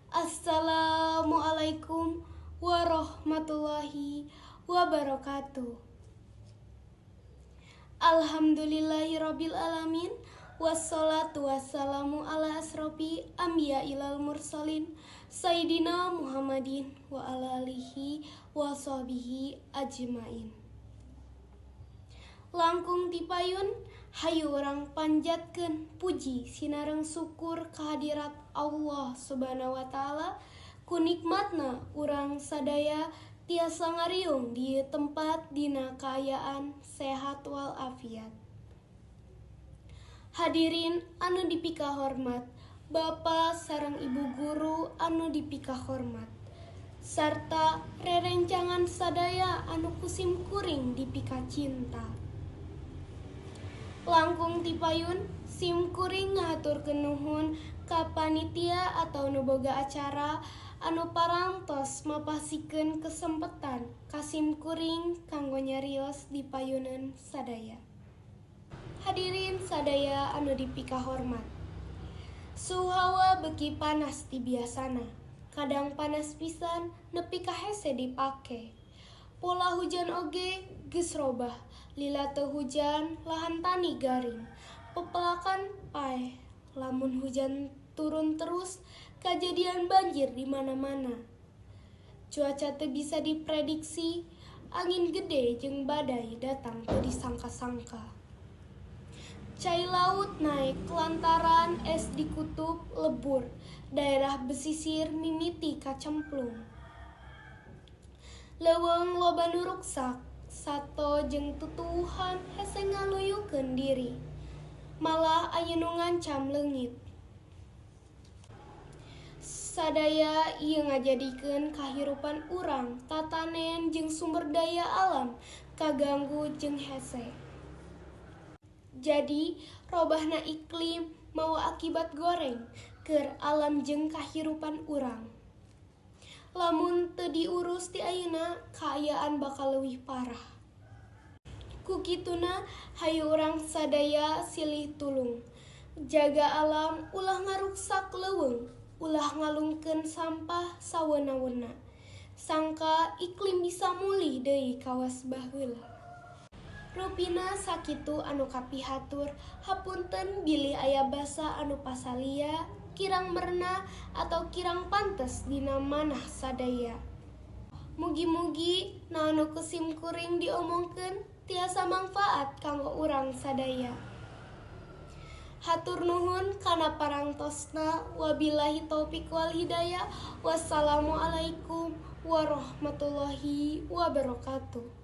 Assalamualaikum warahmatullahi wabarakatuh. Alhamdulillahirabbil alamin. Wassalatu wassalamu ala asrofi anbiya ilal mursalin Sayyidina Muhammadin wa ala alihi wa sahbihi ajmain. Langkung tipayun hayu urang panjatkeun puji sinareng syukur kehadirat Allah Subhanahu wa taala ku nikmatna urang sadaya tiasa ngariung di tempat dina kaayaan sehat wal afiat. Hadirin anu dipika hormat, Bapak sareng Ibu guru anu dipika hormat, sarta rerencangan sadaya anu kusim kuring dipika cinta. Langkung tipayun sim kuring ngahaturkeun nuhun ka panitia atau nu boga acara anu parantos mapasikeun kesempetan ka sim kuring kanggo nyarios di payunan sadaya. Hadirin sadaya anu dipika hormat. Suhu hawa beuki panas ti biasana, kadang panas pisan nepi ka hese dipake. Pola hujan oge geus robah, lila teu hujan lahan tani garing, pepelakan paeh. Lamun hujan turun terus, kajadian banjir di mana-mana. Cuaca teu bisa diprediksi, angin gede jeung badai datang teu disangka-sangka. Cai laut naik lantaran es di kutub lebur, daerah pesisir mimiti kacemplung. Leuweung loba nu ruksak, sato jeung tutuwuhan hese ngaluyukeun diri. Malah aya nu ngancam leungit. Sadaya ieu ngajadikeun kahirupan urang, tatanen jeung sumber daya alam kaganggu jeung hese. Jadi, robahna iklim mawa akibat goreng keur alam jeung kahirupan urang. Lamun teu diurus ti ayeuna, kaayaan bakal leuwih parah. Ku kituna hayu urang sadaya silih tulung. Jaga alam ulah ngaruksak leuweung, ulah ngalungkeun sampah saweuna-weuna. Sangka iklim bisa mulih deui kawas baheula. Rupina sakitu anu kapihatur, hapunten bilih aya basa anu pasalia, kirang merna atau kirang pantes dina manah sadaya. Mugi-mugi naon nu ku sim kuring diomongkeun tiasa mangfaat kanggo urang sadaya. Hatur nuhun kana parangtosna, wabillahi taufik wal hidayah. Wassalamualaikum warahmatullahi wabarakatuh.